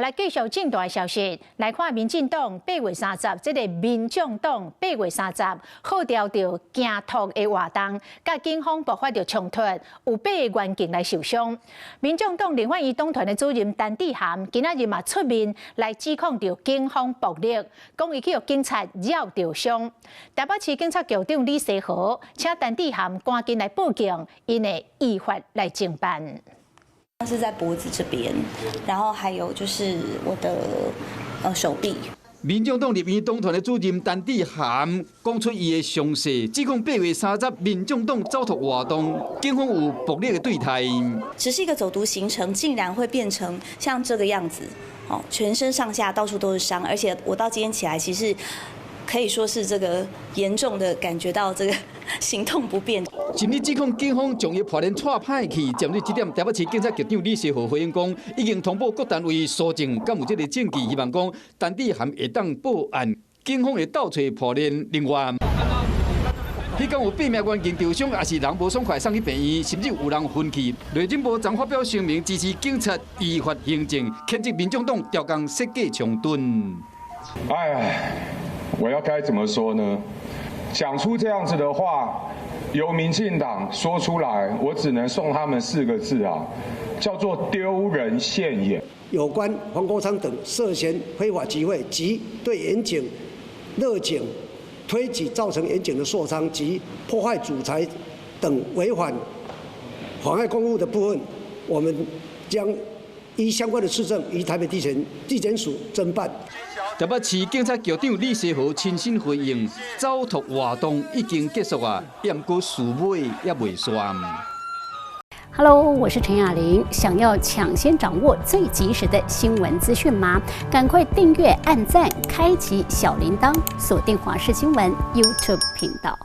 來繼續正大消息，來看民進黨八月三十，這个民眾黨八月三十號召著行禿的活動，佮警方爆發著衝突，有八个員警來受傷。民眾黨立法院黨團的主任陳智菡今仔日嘛出面來指控著警方暴力，講伊去予警察抓著傷。台北市警察局長李世和請陳智菡趕緊來報警，𪜶會依法來偵辦。是在脖子這邊，然後還有就是我的手臂。民眾黨立院黨團的主任陳智菡講出伊的傷勢，指控8月30民眾黨走禿活動，警方有暴力的對待。只是一個走讀行程，竟然會變成像這個樣子，哦，全身上下到處都是傷，而且我到今天起來，其實可以說是這個嚴重的感覺到這個行動不便。甚至指控警方將伊破臉掣歹去。針對這點，台北市警察局長李世和回應講，已經通報各單位搜證，敢有這個證據，希望講陳智菡會當報案，警方會鬥揣破鏈人員。彼工有八名員警受傷，也是人無爽快送去病院，甚至有人昏去。內政部昨發表聲明支持警察依法行政，譴責民眾黨刁工設計衝突。哎呀，我要該怎麼說呢？講出這樣子的話，由民進黨說出來，我只能送他們四個字啊，叫做丟人現眼。有關黃國昌等涉嫌非法集會及對員警勒頸、推擠造成員警的受傷及破壞主材等違反妨礙公務的部分，我們將依相關的事證，於台北地檢署偵辦。台北市警察局長李世和親身回應，走禿活動已經結束啊，毋過事尾猶未煞。 Hello，我是陳雅玲。想要搶先掌握最及時的新聞資訊嗎？趕快訂閱、按讚、開啟小鈴鐺，鎖定華視新聞 YouTube 頻道。